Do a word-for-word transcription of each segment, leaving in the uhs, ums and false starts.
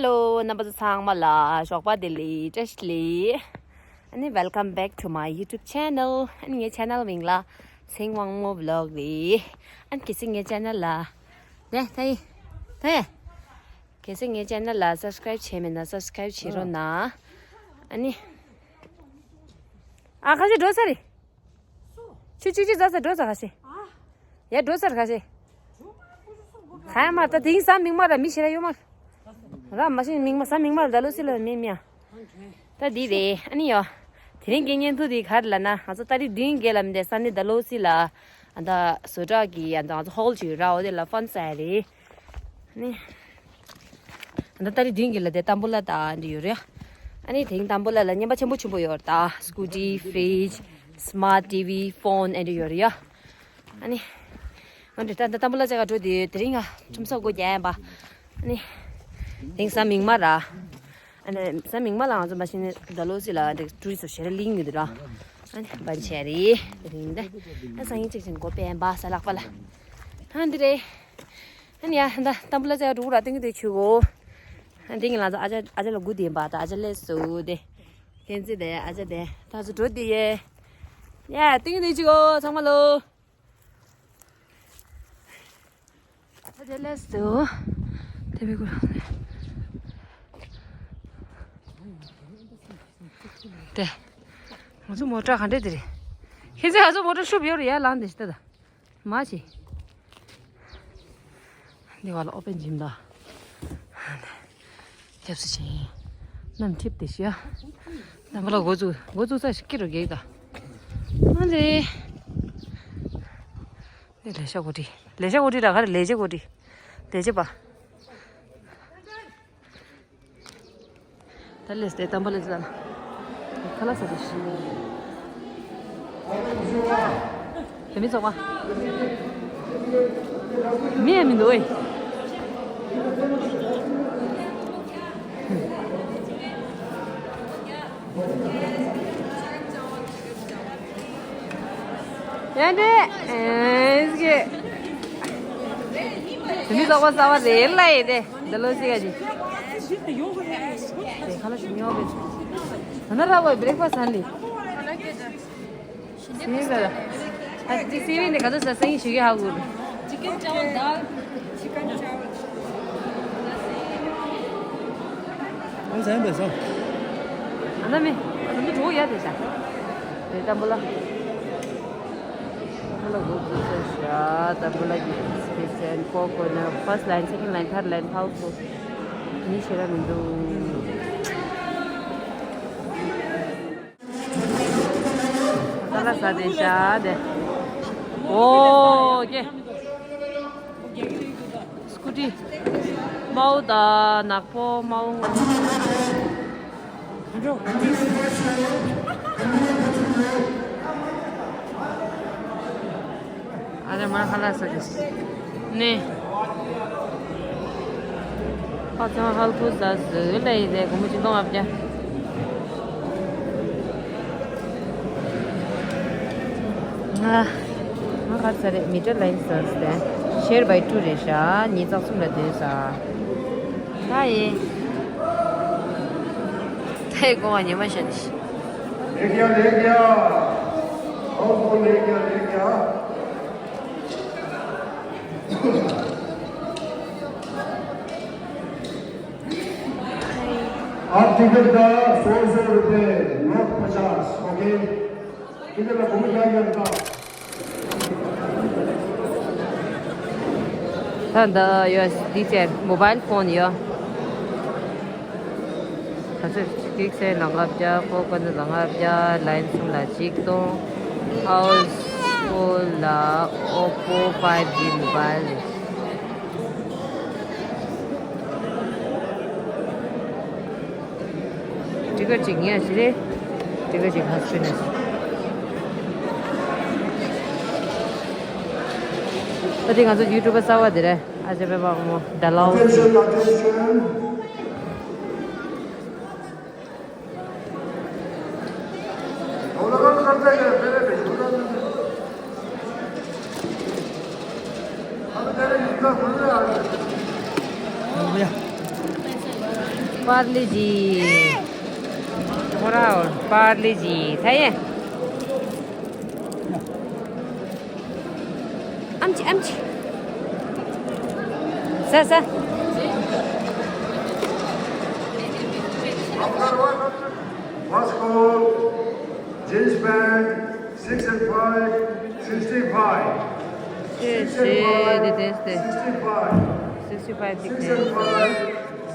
Hello རྣམ་པ་ཚོ་ཚང་མ་ལ་ཞོགས་པ་བདེ་ལེགས། བཀྲ་ཤིས་བདེ་ལེགས། ཨ་ནི་welcome back to my YouTube channel. ཨ་ནི་ངའི་channel མིང་ལ་སིང་དབང་མོ་vlog རེད། ཨ་ནི་གལ་སྲིད་ངའི་channel ལ་ནས་ད་ཡིན་ད་ཡིན། གལ་སྲིད་ངའི་channel ལ་subscribe བྱས་མེད་ན་subscribe བྱེད་རོགས་གནང་། ཨ་ནི། ཨ་ཁ་ཤས་འགྲོ་ས་རེད། ཆུ་ཆུ་ཆུ་ཟ་ས་འགྲོ་ས་ཁ་ཤས། ཡ་འགྲོ་ས་རེད་ཁ་ཤས། ཁ་ཡ་མ་ད་དེང་སང་མིག་དམར་ར་མི་ཤེས་ར་ཡོད་མ། ར་མ་ཤེས་མིག་དམར་ས་མིག་དམར་ད་ལོ་སི་ལ་མི་མིའ། ད་འདི་རེད་ཨ་ནི་ཡོ། དེ་རིང་གི་བརྙན་ཐུང་འདི་ག་རེ་ལབ་ན་ང་ཚོ་ཏ་རིག་བདུན་བརྒྱད་ལ་མི་འདས་ས་ནི་ད་ལོ་སི་ལ། ཨ་ད་བཟོ་གྲྭ་གི་ཨ་ད་ང་ཚོ་ཧོལ་ཅིག་ཡོད་ར་འོ་དེ་ལ་ཕོན་ཟ་ཡ་རེད། ཨ་ནི། ཨ་ད་ཏ་རིག་བདུན་གི་ལ་དེ་ཏམ་བུ་ལ་ད་འདི་ཡོད་རེད། ཨ་ནི་དེང་ཏམ་བུ་ལ་ལ་རྔན་པ་ཆེན་པོ་ཆེན་པོ་ཡོད་རེད་ད། སྐུ་ཊི་ཕི་རིཇ་སི་མཱར་ཊི་ཝི་ཕོན་ཨེ་འདྲ་ཡོད་རེད་ཡ། ཨ་ནི། ང་འདྲ་ད་ད་ཏམ་བུ་ལ་ཅག་ག་འགྲོ་དུས་དེ་རིང་ང་ཁྲོམ་ས་སྒོ་རྒྱག་ཡིན་པ། ཨ་ནི། དེང་སང་མིག་དམར་ར། ཨ་ནི་སང་མིག་དམར་ལ་ང་ཚོ་མ་ཤེས་ནི་ད་ལོ་སི་ལ་འདི་ཊུ་རི་སི་ཊི་ཞེ་ར་ལིང་ཡོད་དུ་ར། ཨ་ནི་བན་ཆེ་རེད་དེ་རིང་འདི། ཨ་སང་ཡིན་ཅིག་ཅིག་སྒོ་པས་ཡིན་པ་ས་ལག་པ་ལ། ཨ་འདི་རེད། ཨ་ནི་ཡ་ད་ཏམ་བུ་ལ་ཅག་འགྲོ་ར་ཏིང་གི་དེ་ཆུ་གོ། ཨ་འདི་ངི་ལ་ཚོ་ཨ་ཅག་ཨ་ཅག་ལ་སྒུག་བསྡད་ཡིན་པ་ད་ཨ་ཅག་སླེབས་སོང་དེ། ཁྱེད་ཚོ་དེ་ཨ་ཅག་དེ་ད་ཚོ་འགྲོ་དེ་ཡེ། ཡ་ཏིང་གི་དེ་ཆུ་གོ་ཚང་མ་ལོ། ཨ་ཅག་སླེབས་སོང་དེ་བི་གུ་རང་དེ། ང་ཚོ་མོ་ཊ་ག་འདྲས་དེ་རེད། ཁྱེད་ཚོ་ང་ཚོ་མོ་ཊ་ཤུབ་ཡོད་རེད་ཡ་ལངས་དེ་ཤི་ད་ད། མ་བྱེད། འདི་བ་ལ་ཨོ་པན་ཇིམ་ད། རྒྱབ་སུ་ཕྱིན། གནམ་འཐིབས་ཏེ་ཤི་ཡ། ནམ་བུ་ལ་འགོ་བཙུགས་འགོ་བཙུགས་ས་ཞིག་སྐྱིད་རུ་རྒྱག་ད། ཨ་ལེ། འདི་ལས་ཤ་གོ་ཏི། ལས་ཤ་གོ་ཏི་ལ་ག་རེ་ལས་བྱེད་གོ་ཏི། ལས་བྱེད་པ། ད་ལས་དེ་དམ་པ་ལས་ཟ། ཁ་ལག་ཟ་དེ་ཤི། དེ་མི་ཚོགས་པ། མི་ཡང་མི་འདུག་ཨེ། ཡང་དེ། ཨེ་ཟེར་གི། དེ་མི་ཚོགས་པ་གསར་པ་རེད་ལ་ཡིན་ཏེ། འདི་ལོ་སི་ག་ཅི། དེ་ཁ་ལ་ཞིམ་ཉོ་བས། ད་ནི་ར་བའི་བྷི་རེག་ཕ་སི་ཨན་ལི། སི་ཝིང་ག་ལ། ཨ་ཙི་སི་ཝིང་ནི་ག་ཚོད་ཟ་སེང་ཞུ་གི་ཧ་གོ། Chicken chawal dal. Chicken chawal. ཨང་ཟན་པས་སོ། ཨ་ན་མེ། ཨ་ན་མེ་འགྲོ་ཡ་དེ་ཤ། དེ་ཏམ་བུ་ལ། ཏམ་བུ་ལ་གོ་དུ་ས་ཤ། ཏམ་བུ་ལ་གི་སི་པེ་ཤལ་ཀོ་ཀོ་ནཊ། ཕར་སི་ལའིན། སེ་ཀེན་ཌི་ལའིན། ཐར་ཌི་ལའིན། ཧའུ་སི་ཧོལ་མི་ཤེས་ར་མི་འདུག་ད་ལ་ས་དེ་ཤ་དེ། ཨོ་ཀེ། སྐུ་ཊི། མའོ་ད་ནག་པོ་མའོ། ཨ་རེ་མ་ཧ་ལ་ས་ཀེ་ནེ། ཧ་ཙང་ཧལ་ཁུ་ཟ་ཟི་ལེ་ཡི་ལེ་གོ་མོ་ཅི་ཏོང་ཨབ་ཀྱ། ང་ང་གར་ས་རེ་མི་ཊར་ལའིན་སོང་སྟེ། ཤེར་བའི་ཊུ་རེ་ཤ་ཉིས་རྩ་གསུམ་ལ་སྡོད་ས། ད་ཡེ། ད་ཡེ་གོ་བ་ཉི་མ་ཤ་ནི་ཤི། ले गया, ले गया। और वो ले गया, ले गया। आप टिकट का सौ सौ रुपए, नोट पचास, ओके? किधर का भूमि क्या गया था? ད་འདི་ཡོད་འདི་ཚེ་མོ་བཱའིལ་ཕོན་ཡོད། ད་ཚེ་གཅིག་ཚེ་ལ་ལྔ་བརྒྱ། ཀོ་ཀོ་ནི་ལ་ལྔ་བརྒྱ། ལའིན་གསུམ་ལ་གཅིག་སྟོང་། ཧའུ་སི་ཧོལ་ལ་ཨོ་པོ་ཕའིབ་ཇི་མོ་བཱའིལ། ཊི་ཀེཊ་གཅིག་ངས་ཞི་རེ། ཊི་ཀེཊ་གཅིག་ཧ་སུ་ནས། ད་དེ་ང་ཚོ་ཡུ་ཊུབ་པ་གསར་པ་དེ་རེད། ཨ་ཅེ་པེ་པ་མོ་ཌ་ལའོ་སི། पार्ले जी। थोड़ा और पार्ले जी। था ये। आमची, आमची। सा, सा। After one, Moscow, jeans pant, six and five, sixty-five. Six and five, sixty-five. Sixty-five. Six and five,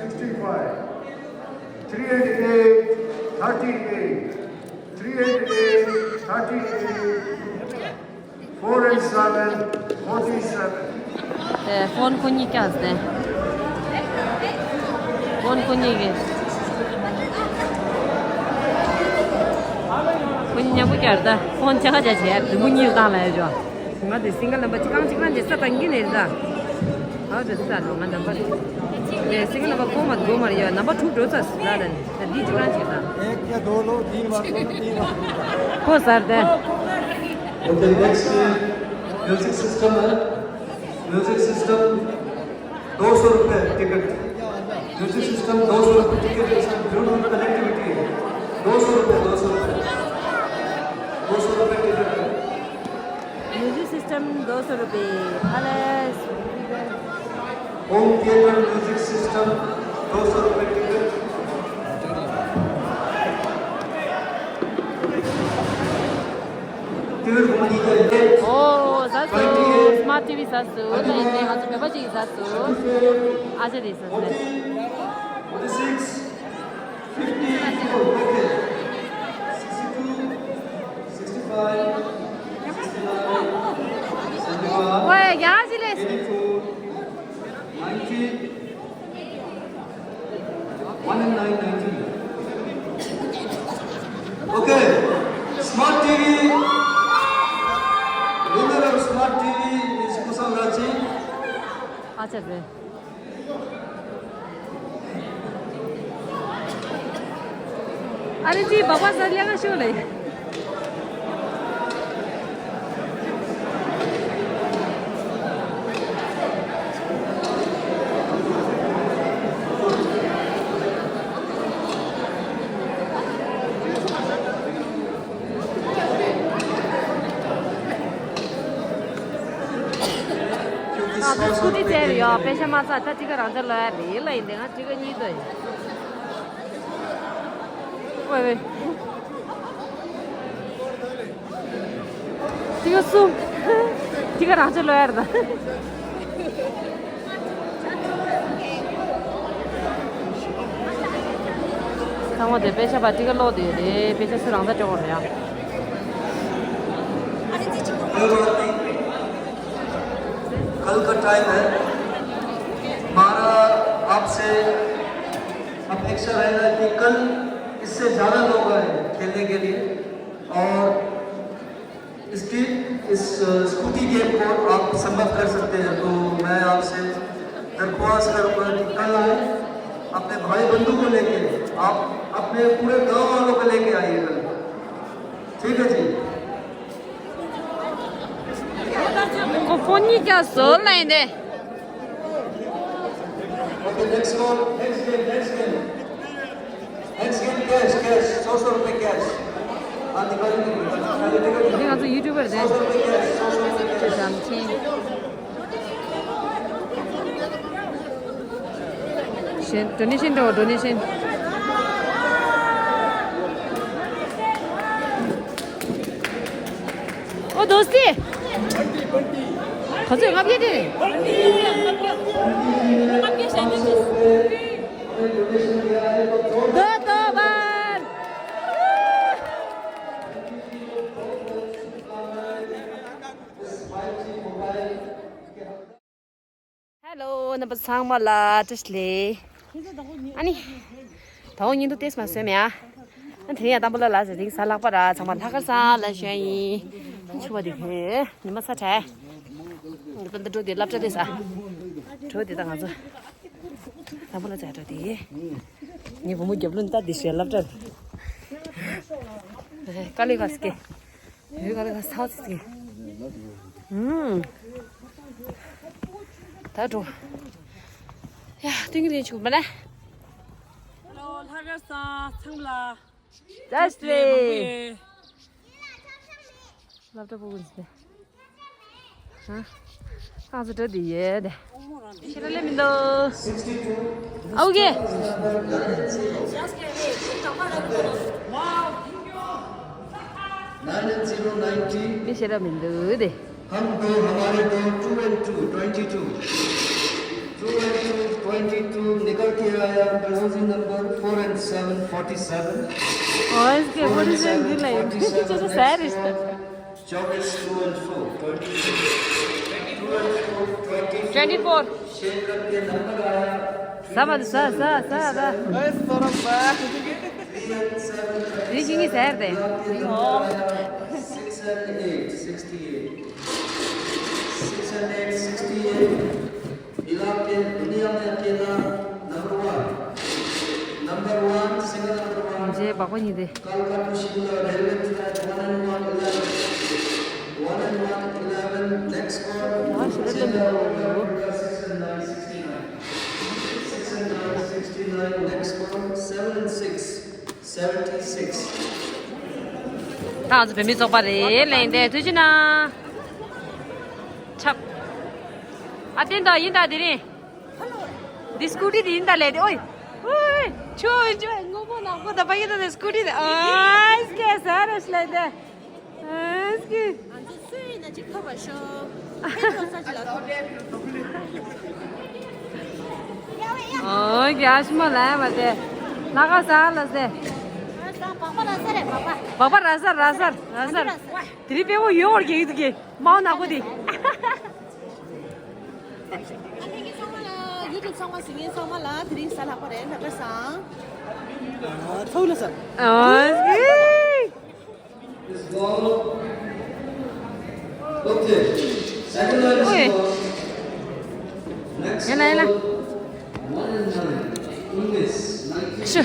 sixty-five. Three and eight, thirty-eight. Three and eight, thirty-eight. Four and seven, forty-seven. ཨེ། ཕོན་ཁོ་གཉིས་ཀྱང་ཟེར། ཕོན་ཁོ་གཉིས་ཀྱི། ཁོ་གཉིས་མཉམ་པོ་བསྐྱར་ད་ཕོན་ཆ་ག་ཆ་བྱས་དུམ་བུ་གཉིས་བཏང་ལ་ཡ་ཇོ། ང་དེ་སིང་གལ་ནམ་པར་གཅིག་རང་གཅིག་རང་གཅིག་ས་དང་གིན་ནས་ད། ཨ་ཇོ་ས་ནོ་ང་ནམ་པར། ཨེ། སིང་གལ་ནམ་པར་ཕོན་མ་དགོས་མ་རེད་ཡ། ནམ་པར་དྲུག་འགྲོ་ཚར་ཟེར་ལ་ལ་ནི་ད་འདི་གཅིག་རང་གཅིག་ད། एक या दो लो, तीन बार लो, तीन बार। ཁོ་ཟེར་ཏེ། Okay, next, uh, music system है। Music system दो सौ रुपए ticket. Music system दो सौ रुपए टिकट, इसमें ब्यूटीफुल कनेक्टिविटी है। दो सौ रुपए, दो सौ रुपए। दो सौ रुपए टिकट है। Music system दो सौ रुपए। Hello। Home theater music system दो सौ रुपए टिकट। टिकट घुमानी चाहिए। ཨོ། ཟ་སོ། སི་མཱར་ཊི་ཝི་ཟ་སོ། ད་ཡིན་ནའི་ང་ཚོ་བོད་པ་ཅིག་ཟ་སོ། ཨ་ཅེ་རེད་ཟ་སོ། Forty, forty-six, fifty-four, okay. Sixty-two, sixty-five, sixty-nine, seventy-one, ཝེ། ཡ་ཅི་ལེ། Eighty-four, ninety, one and nine, ninety. Okay. Smart T V. Winner of Smart T V is Kusam Raji. ཨ་ཅག་རེད། ཨ་རེ་ཅི་བ་བ་ས་ལེ་ག་ཤོ་ལེ། ང་ཚོ་སྐུ་ཊི་བཙལ་ཡོད། པེ་ཤ་མ་ཚ་ད་ཊི་ཀ་རང་ཚ་ལོ་ཡ་རེད་ལ་ཡིན་ཏེ་ང་ཊི་ཀ་གཉིས་འདོད་ཡིན། ཝེ་ཝེ། ཊི་ཀ་གསུམ། ཊི་ཀ་རང་ཚ་ལོ་ཡ་རེད་ད། ཚང་མ་དེ་པེ་ཤ་པ་ཊི་ཀ་ལོག་དེ་རེད། པེ་ཤ་སུ་རང་ཚ་ཅོག་རེད་ཡ། कल का टाइम है। हमारा आपसे अपेक्षा रहेगा कि कल इससे ज़्यादा लोग आए खेलने के लिए और इसकी, इस, अ, स्कूटी गेम को आप संभव कर सकते हैं। तो मैं आपसे दरख्वास्त करूँगा कि कल आए, अपने भाई बंधु को लेके, आप अपने पूरे गांव वालों को लेके आइए कल। ठीक है जी। ཁོ་ཕོན་གཉིས་ཀ་བཟོ་ལ་ཡིན་ཏེ། Okay, next one, next game, next game. Next game, cash, cash, सौ सौ रुपए cash. हाँ, निकालो, निकालो। पहले टिकट འདི་ང་ཚོ་ཡུ་ཊུབ་པར་རེད། सौ सौ रुपए cash, सौ सौ रुपए cash. བྱམས་ཆེན། ཌོ་ནེ་ཤན་འགྲོ། ཌོ་ནེ་ཤན། ཨོ་དོ་སི། ག་ཚོད་ལྔ་བརྒྱ་སྤྲད། ལྔ་བརྒྱ་བྱས་ཏེ། དོ་དོ་བན། ཧེ་ལོ། རྣམ་པ་ཚང་མ་ལ་བཀྲ་ཤིས་བདེ་ལེགས། ཨ་ནི། ད་འོ་ཉིན་དུ་ཏེས་མ་སོན་མེ་ཨ། ཨ་དེ་ཡང་དང་པོ་ལ་ལ་ཟེར་དེང་ས་ལྷག་པ་ར་ཚང་མ་ལྷག་དཀར་སང་ལ་ཞོན་ཡིན། ཨ་ཆུ་བ་དེ་ཧེ་ཉི་མ་ས་བྲལ། ད་ད་འགྲོ་དེ་སློབ་གྲྭ་དེ་ས། འགྲོ་དེ་ད་ང་ཚོ། དང་པོ་ལ་ཙ་འགྲོ་དེ། ངའི་བུ་མོ་རྒྱབ་ལོན་ད་དེ་ཞེ་སློབ་གྲྭ། ཀ་ལི་ག་སྐེ། བོད་ག་ལ་ག་ས་ཚིག་ཚིག་ཨུམ། ད་འགྲོ། ཡ་ཏིང་རིན་ཆུ་མ་ལ། ལྷག་དཀར་བཟང་ཚང་མ་ལ། བཀྲ་ཤིས་བདེ་ལེགས། ལེགས། སློབ་གྲྭ་ཕྲུ་གུ་འདི། ཧ། ཁང་ཚ་འདྲ་འདི་ཡོད་དེ། ཤེས་ར་ལེ་མི་འདུག་ཨོ་ཀེ། Nine and zero, nineteen. མི་ཤེས་ར་མི་འདུག་དེ། हम दो, हमारे दो, two and two, twenty two। Two and two, twenty two निकल के आया, closing number four and seven, forty seven। Oh, इसके forty seven, forty seven, next one। चौबीस, two and four, twenty two। Two and four, twenty four। Shekhar के नंबर आया। ས་བ་ས་ས་ས་ས། Three and seven, three ཞིག་ངེས་ཟེར་ཏེ། Six and eight, sixty eight। Six and eight, sixty eight। इलाके दुनिया में अकेला number one. Number one, single number one. जे बाबा नहीं दे। Calcutta Shimla railway track, one and one eleven। One and one eleven, next call। हाँ, शिमला में Six and nine, sixty nine। Six and nine, sixty nine, next call। Seven and six, seventy six། ད་ང་ཚོ་བོད་མི་ཚོགས་པ་རེད་ལེན་དེ་ཐུགས་རྗེ་གནང་། ཆབ། ཨ་བསྟན་དང་ཡིན་ད་དེ་རིང་། འདི་སྐུ་ཊི་དེ་ཡིན་ད་ལས་དེ་ཨོའི། ཨོའི། ཆོ་ཆོ་སྔོན་པོ་ནག་པོ་ད་པ་ཡིན་ད་དེ་སྐུ་ཊི་དེ་ཨ་སྐད་ས་རེ་ལེན་དེ། ཨ་སྐད། ང་ཚོ་སུ་ཡིན་ན་ཅིག་ཐོབ་པ་ཤོག་ཕན་ཐོགས་ས་ཅིག་ལ་ཐོབ། ཨོ་རྒྱ་ཞི་མ་ལ་ཡ་མ་དེ། ལྷ་ཁ་ས་ལ་སེ། བག་པ་ར་ས་རེད་བག་པ། བག་པ་ར་ས་ར་ས་ར་ས། དེ་རིང་དཔེ་བོ་ཡོད་བར་གྱི་ཡིག་ཏུ་གི་མའོ་ནག་པོ་དེ། ཨ་ཕ་གི་ཚང་མ་ལ་ཡུ་ཊུབ་ཚང་མ་གཟིགས་མཁན་ཚང་མ་ལ་དེ་རིང་གཟའ་ལྷག་པ་རེད། ལྷག་དཀར་བཟང་། ཨ་ཐོག་ལ་ས། ཨ་ཨེ། Okay. Second line is ཨོའི། Next ཡ་ན་ཡ་ན། One and nine, उन्नीस, nineteen। ཤུ།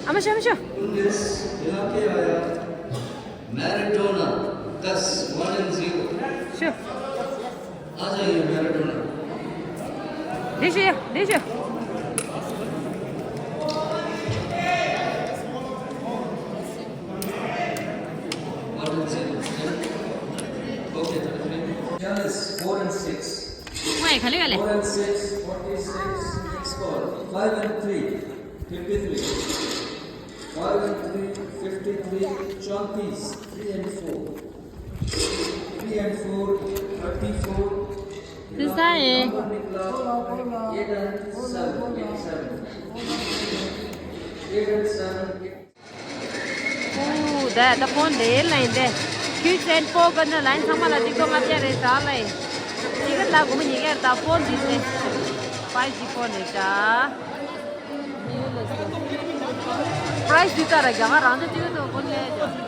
ཨ་མ་ཤུ་ཨ་མ་ཤུ། उन्नीस, यहाँ के आया। मैराडोना, दस, one and zero। ཤུ། आ जाइए मैराडोना। दे ཤུ་ཡ། दे ཤུ། One and zero। Okay, thirty three. चालीस, four and six। वे खले वाले। Four and six, forty six, next call। Five and three, fifty three। Five and three, fifty three, चौंतीस, three and four। Three and four, thirty four। This is it। Number निकला, eight and seven, eighty seven। Eight and seven। ཨུ། ད་ད་ཕོན་དེ་ལ་ཡིན་ཏེ། ཁྱོད་སེན་ཕོ་གི་ནི་ལན་ཚང་མ་ལ་གཅིག་སྟོང་ལྔ་བརྒྱ་རེད་ད་ལ་ཡིན། གཅིག་གི་ལ་སྒོར་མོ་ཉིས་བརྒྱ་རེད་ད། ཕོན་དེ་ཏེ། ཕ་རའི་སི་ཕོན་རེད་ད། ཕ་རའི་སི་དེ་ལྟར་རྒྱ་གར་རང་ཚོ་གཅིག་ཏུ་སྒོར་ཉིས་བརྒྱ།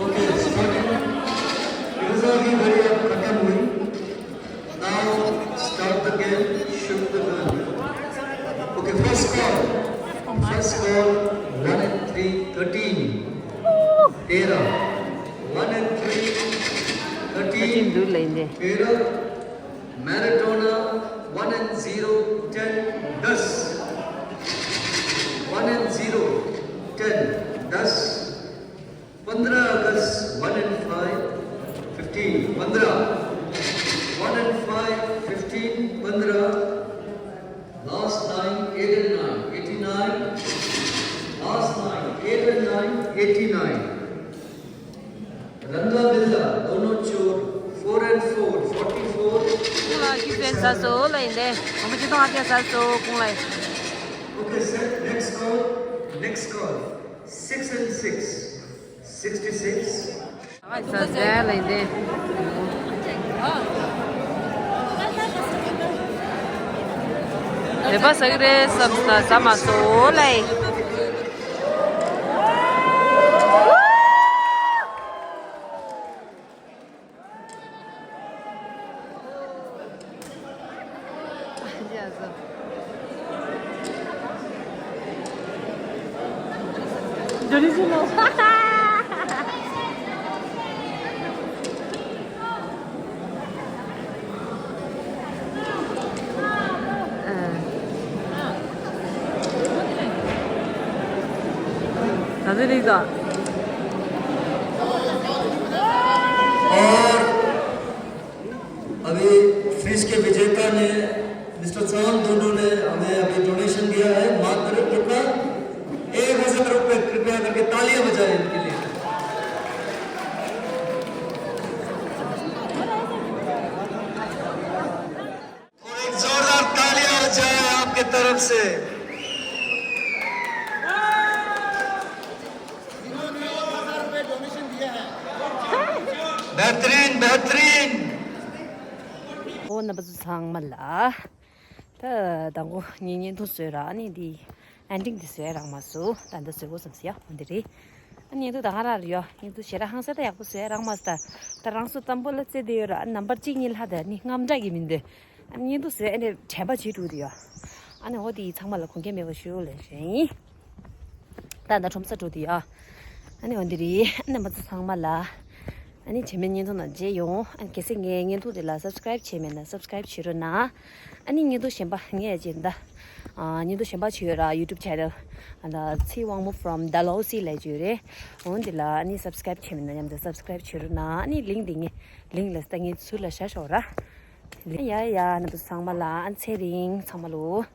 okay, starting. इधर से अभी घड़ी अब खत्म हुई। Now start the game, shoot the gun। Okay, first call। First call, one and three, thirteen। तेरह। One and three, thirteen। तेरह। Maradona, one and zero, ten, दस। One and zero, ten, दस। पन्द्रह अगस्त, one and five, fifteen। पन्द्रह। One and five, fifteen, पन्द्रह। Last nine, eight and nine, eighty nine। Last nine, eight and nine, eighty nine। रंगा बिल्ला दोनों चोर, four and four, forty four। ཁོང་ལ་ཁྱི་ཕན་ས་སོ་ལ་ཡིན་ཏེ། ངོ་མ་ཅི་ཐོང་ཨ་ཕན་ས་སོ་ཁོང་ལ་ཡིན། Okay, sir, next call, next call, six and six, sixty six। ཨ་ས་སེ་ལ་ཡིན་ཏེ། དེ་པ་ས་གི་རེད་བསམ་ས་ས་མ་སོ་ལ་ཡིན། और अभी फ्रिज के विजेता ने, मिस्टर चांद डोडो ने हमें अभी डोनेशन दिया है, मात्र कितना? एक हजार रुपए। कृपया करके तालियां बजाएं इनके लिए। और एक जोरदार तालियां हो जाए आपके तरफ से। बेहतरीन, बेहतरीन। ཨོ་རྣམ་པ་ཚོ་ཚང་མ་ལ། ད་དང་པོ་ངས་བརྙན་ཐུང་བཟོས་ར། ཨ་ནི་འདི་ཨེན་ཌིང་འདི་བཟོས་རག་མ་སོང་། ད་འདི་བཟོས་གོ་བསམ་སི་ཡ། འོ་འདི་རེད། ཨ་ནི་བརྙན་ཐུང་ད་ག་རང་རེད་ཡ། བརྙན་ཐུང་ཞེ་དྲག་ཧང་སང་ད་ཡག་པོ་བཟོས་རག་མ་སོང་། ད་ད་རང་སོ་ཙམ་པོ་ལ་རྩེ་བསྡད་ཡོད་ར། ཨ་ནི་ནམ་བར་གཅིག་གཉིས་ལྷག་ད་ནི་རྔམ་དྲག་གི་མི་འདུག་ཨ་ནི་བརྙན་ཐུང་བཟོས་ཨ་ནི་དྲན་པ་བརྗེད་འགྲོ་གི་འདུག་ཡ། ཨ་ནི་འོ་དེ་ཚང་མ་ལ་དགོངས་འགལ་མེད་པ་ཞུ་ལབ་བཞིན་ཡིན། ད་ད་ཁྲོམ་ས་འགྲོ་དུས་ཡ། ཨ་ནི་འོ་འདི་རེད། ཨ་ནི་མ་ཚོ་ཚང་མ་ལ། ཨ་ནི་རྗེས་མའི་བརྙན་ཐུང་ནང་མཇལ་ཡོང་། ཨ་ནི་གལ་སྲིད་ངའི་བརྙན་ཐུང་དེ་ལ་སབ་སི་ཀ་རེབ་བྱས་མེད་ན་སབ་སི་ཀ་རེབ་བྱེད་རོགས་གནང་། ཨ་ནི་བརྙན་ཐུང་གཞན་པ་ངས་ཡ་བྱས་ད། ཨ་བརྙན་ཐུང་གཞན་པ་བྱས་ཡོད་ར། ཡུ་ཊུབ་ཆེ་ནལ། ཨ་ད་ཚེ་དབང་མོ་ཕོ་རོམ་ཌལ་ཧོ་སི་ལབ་ཀྱི་ཡོད་རེད། འོ་འདི་ལ་ཨ་ནི་སབ་སི་ཀ་རེབ་བྱས་མེད་ན་མཉམ་དུ་སབ་སི་ཀ་རེབ་བྱེད་རོགས་གནང་། ཨ་ནི་ལིང་ཀི་འདི་ངས་ལིང་ཀི་ལ་ད་ངས་ཚུར་ལ་བཞག་ཤོག་ར། ཡ་ཡ་རྣམ་པ་ཚང་མ་ལ་ཨ་ཚེ་རིང་ཚང་མ་ལོ།